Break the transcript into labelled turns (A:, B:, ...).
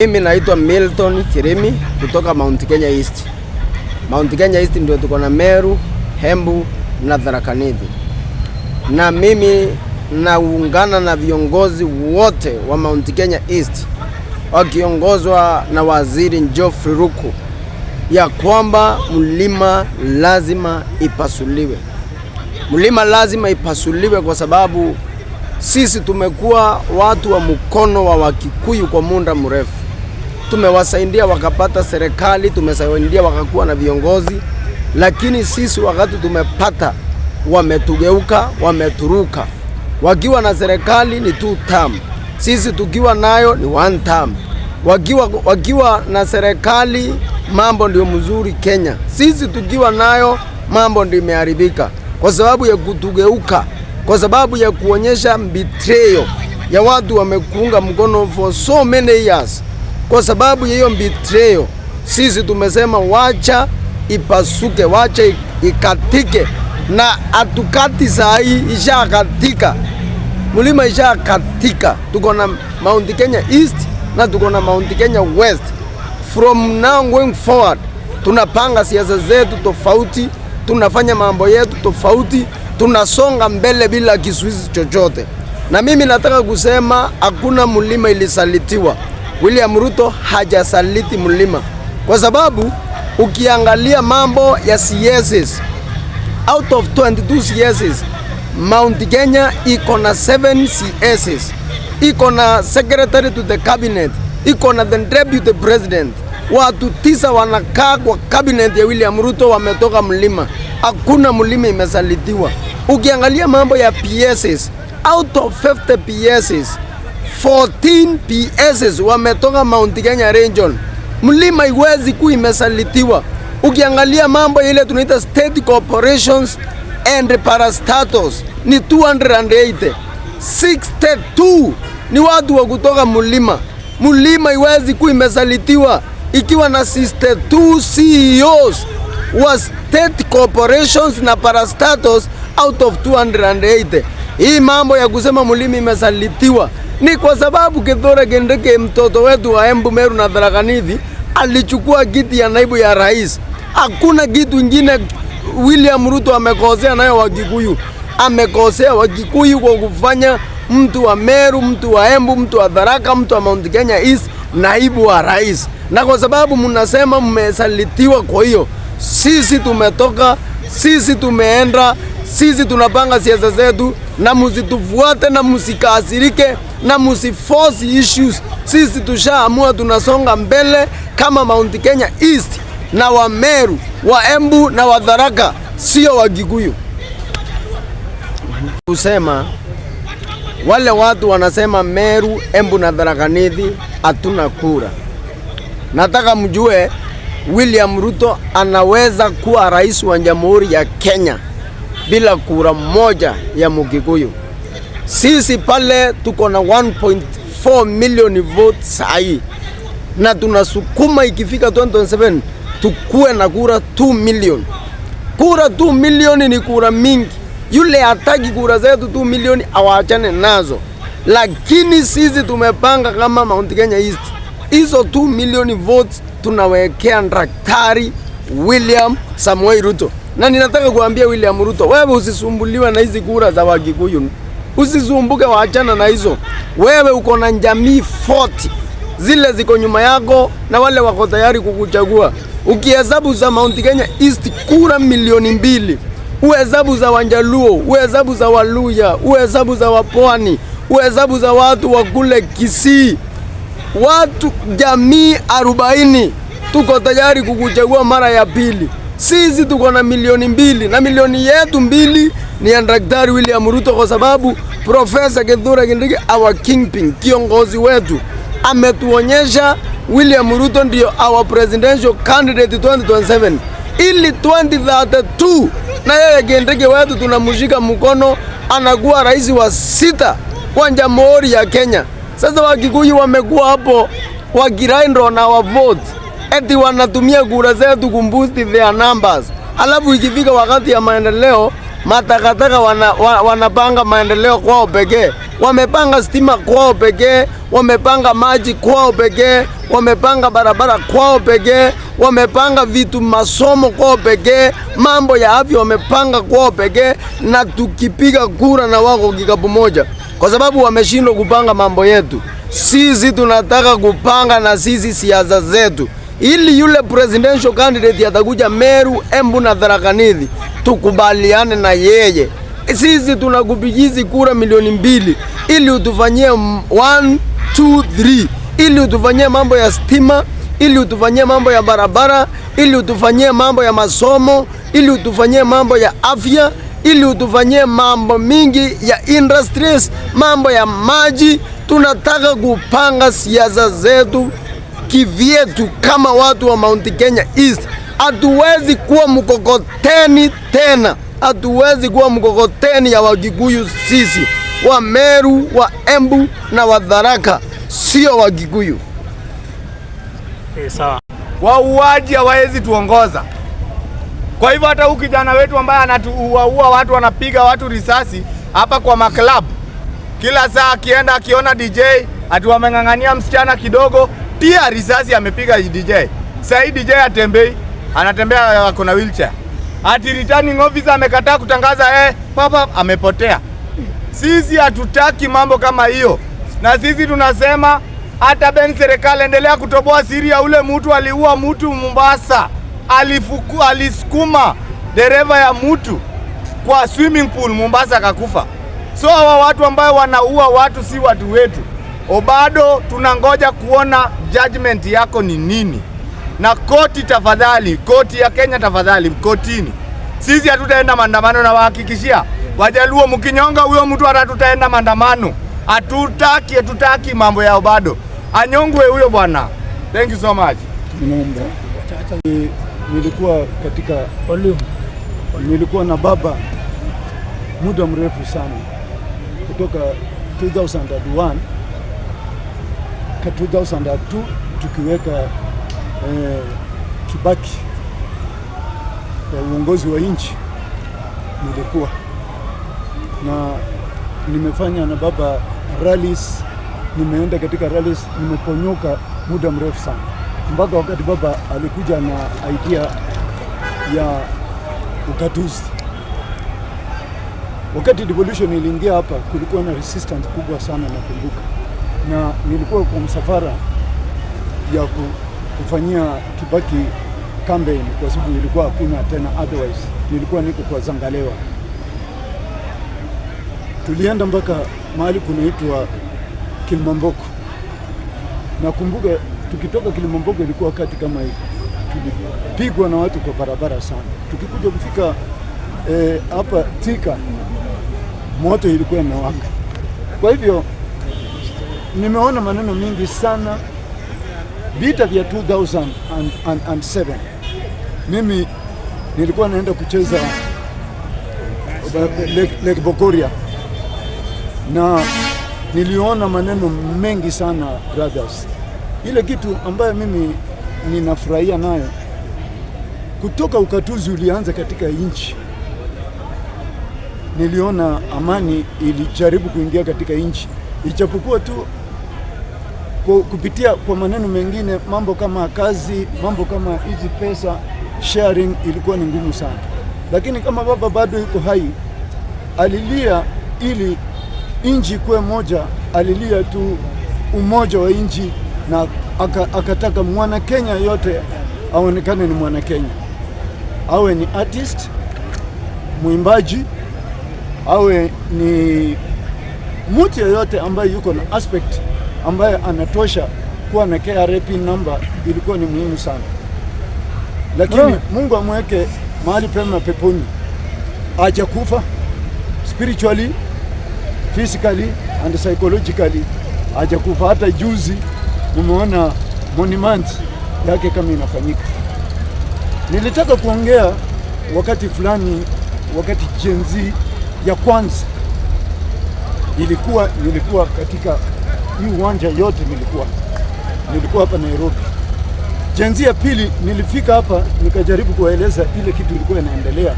A: Mimi naitwa Milton Kirimi kutoka Mount Kenya East. Mount Kenya East ndio tuko na Meru, Embu na Tharaka Nithi. Na mimi naungana na viongozi wote wa Mount Kenya East wakiongozwa na Waziri Geoffrey Ruku ya kwamba mlima lazima ipasuliwe. Mlima lazima ipasuliwe kwa sababu sisi tumekuwa watu wa mkono wa Wakikuyu kwa muda mrefu. Tumewasaidia wakapata serikali, tumesaidia wakakuwa na viongozi, lakini sisi wakati tumepata wametugeuka, wameturuka. Wakiwa na serikali ni two term, sisi tukiwa nayo ni one term. Wakiwa na serikali mambo ndio mzuri Kenya, sisi tukiwa nayo mambo ndio imeharibika kwa sababu ya kutugeuka, kwa sababu ya kuonyesha betrayal ya watu wamekuunga mkono for so many years. Kwa sababu ya hiyo betrayal, sisi tumesema wacha ipasuke, wacha ikatike, na atukati saa hii ishakatika, mlima ishakatika. Tuko na Mount Kenya East na tuko na Mount Kenya West. From now going forward, tunapanga siasa zetu tofauti, tunafanya mambo yetu tofauti, tunasonga mbele bila kizuizi chochote. Na mimi nataka kusema hakuna mlima ilisalitiwa. William Ruto hajasaliti mlima, kwa sababu ukiangalia mambo ya CSs, out of 22 CSs, Mount Kenya iko na 7 CSs, iko na secretary to the cabinet, iko na the deputy president. Watu 9 wanakaa kwa cabinet ya William Ruto wametoka mlima. Hakuna mlima imesalitiwa. Ukiangalia mambo ya PSs, out of 50 PSs, 14 PSs wametoka Mount Kenya region. Mlima iwezi kuwa imesalitiwa. Ukiangalia mambo ile tunaita state corporations and parastatals ni 280. 62 ni watu wa kutoka mlima. Mlima iwezi kuwa imesalitiwa ikiwa na 62 CEOs wa state corporations na parastatals out of 280. Hii mambo ya kusema mlima imesalitiwa ni kwa sababu Kithure Kindiki, mtoto wetu wa Embu, Meru na Tharaka Nithi, alichukua kiti ya naibu ya rais. Hakuna kitu ingine William Ruto amekosea nayo Wakikuyu. Amekosea Wakikuyu kwa kufanya mtu wa Meru, mtu wa Embu, mtu wa Tharaka, mtu wa Mount Kenya East naibu wa rais. Na kwa sababu mnasema mmesalitiwa, kwa hiyo sisi tumetoka, sisi tumeenda, sisi tunapanga siasa zetu, na msitufuate na msikasirike na msiforce issues. Sisi tushaamua tunasonga mbele kama Mount Kenya East na wa Meru, wa Embu na wa Tharaka, sio wa Kikuyu. Kusema wale watu wanasema Meru, Embu na Tharaka Nithi hatuna kura. Nataka mjue William Ruto anaweza kuwa rais wa Jamhuri ya Kenya bila kura moja ya Mkikuyu. Sisi pale tuko na 1.4 million votes sahi, na tunasukuma ikifika 2027 tukue na kura 2 million. Kura 2 milioni ni kura mingi. Yule hataki kura zetu 2 milioni awachane nazo, lakini sisi tumepanga kama Mount Kenya East, hizo 2 milioni votes tunawekea Daktari William Samoei Ruto. Na ninataka kuambia William Ruto, wewe usisumbuliwe na hizi kura za Wakikuyu, usisumbuke, waachana na hizo. Wewe uko na jamii 40 zile ziko nyuma yako na wale wako tayari kukuchagua. Ukihesabu za Mount Kenya East kura milioni 2, uhesabu za Wanjaluo, uhesabu za Waluya, uhesabu za Wapwani, uhesabu za watu wa kule Kisii, watu jamii 40 tuko tayari kukuchagua mara ya pili. Sisi tuko na milioni 2 na milioni yetu mbili ni ya Daktari William Ruto, kwa sababu Profesa Kithure Kindiki, our kingpin, kiongozi wetu, ametuonyesha William Ruto ndio our presidential candidate 2027 ili 2032 na yeye Kindiki wetu tunamshika mkono, anakuwa rais wa sita wa Jamhuri ya Kenya. Sasa Wakikuyu wamekuwa hapo wakiride na our vote, eti wanatumia kura zetu kuboost their numbers, alafu ikifika wakati ya maendeleo matakataka wanapanga maendeleo kwao pekee. Wamepanga stima kwao pekee, wamepanga maji kwao pekee, wamepanga barabara kwao pekee, wamepanga vitu masomo kwao pekee, mambo ya afya wamepanga kwao pekee, na tukipiga kura na wako kikapu moja, kwa sababu wameshindwa kupanga mambo yetu. Sisi tunataka kupanga na sisi siasa zetu, ili yule presidential candidate atakuja Meru, Embu na Tharaka Nithi, tukubaliane na yeye. Sisi tunakupigizi kura 2 milioni ili utufanyie 1 2 3, ili utufanyie mambo ya stima, ili utufanyie mambo ya barabara, ili utufanyie mambo ya masomo, ili utufanyie mambo ya afya, ili utufanyie mambo mingi ya industries, mambo ya maji. Tunataka kupanga siasa zetu kivyetu kama watu wa Mount Kenya East. Hatuwezi kuwa mkokoteni tena, hatuwezi kuwa mkokoteni ya Wakikuyu. Sisi wa Meru, wa Embu na wa Tharaka sio Wakikuyu.
B: Sawa.
C: Wauaji hawawezi tuongoza. Kwa hivyo hata huyu kijana wetu ambaye anatuuaua watu, anapiga watu risasi hapa kwa maklabu kila saa, akienda akiona DJ ati wameng'ang'ania msichana kidogo, tia risasi, amepiga DJ. Sasa hii DJ atembei, anatembea ako na wheelchair. Ati returning officer amekataa kutangaza, papa amepotea. Sisi hatutaki mambo kama hiyo, na sisi tunasema hata Ben serikali endelea kutoboa siri ya ule mtu aliua mtu Mombasa, alisukuma dereva ya mtu kwa swimming pool Mombasa akakufa. So hawa watu ambayo wanaua watu si watu wetu. Obado tunangoja kuona judgment yako ni nini, na koti tafadhali, koti ya Kenya tafadhali, kotini. Sisi hatutaenda maandamano, na wahakikishia Wajaluo, mkinyonga huyo mtu hata tutaenda maandamano. Hatutaki, hatutaki mambo yao bado. Anyongwe huyo bwana. Thank you so much.
D: Ninaomba. Nilikuwa katika
B: Volume.
D: Nilikuwa na baba muda mrefu sana kutoka 2001 ka 2002 tukiweka Kibaki kwa uongozi wa nchi, nilikuwa na nimefanya na baba rallies, nimeenda katika rallies, nimeponyoka muda mrefu sana mpaka wakati baba alikuja na idea ya ugatuzi. Wakati devolution iliingia hapa, kulikuwa na resistance kubwa sana, nakumbuka, na nilikuwa kwa msafara ya kufanyia Kibaki campaign kwa sababu ilikuwa hakuna tena, otherwise nilikuwa niko kwa Zangalewa. Tulienda mpaka mahali kunaitwa Kilimambogo. Nakumbuka tukitoka Kilimambogo ilikuwa wakati kama hii, tulipigwa na watu kwa barabara sana. Tukikuja kufika hapa Thika, moto ilikuwa imewaka. Kwa hivyo nimeona maneno mingi sana. Vita vya 2007 mimi nilikuwa naenda kucheza Lake Bogoria na niliona maneno mengi sana, brothers. Ile kitu ambayo mimi ninafurahia nayo kutoka ukatuzi ulianza katika nchi, niliona amani ilijaribu kuingia katika nchi, ijapokuwa tu kupitia kwa maneno mengine, mambo kama kazi, mambo kama hizi pesa sharing ilikuwa ni ngumu sana, lakini kama baba bado yuko hai, alilia ili nchi kuwe moja, alilia tu umoja wa nchi na akataka mwana Kenya yote aonekane ni mwana Kenya, awe ni artist, mwimbaji, awe ni mtu yeyote ambaye yuko na aspect ambaye anatosha kuwa na KRA PIN number, ilikuwa ni muhimu sana, lakini Mungu amweke mahali pema peponi, hajakufa spiritually, physically and psychologically hajakufa. Hata juzi mumeona monument yake kama inafanyika. Nilitaka kuongea wakati fulani, wakati Gen Z ya kwanza ilikuwa, nilikuwa katika hii uwanja yote, nilikuwa hapa Nairobi. Gen Z ya pili nilifika hapa nikajaribu kuwaeleza ile kitu ilikuwa inaendelea.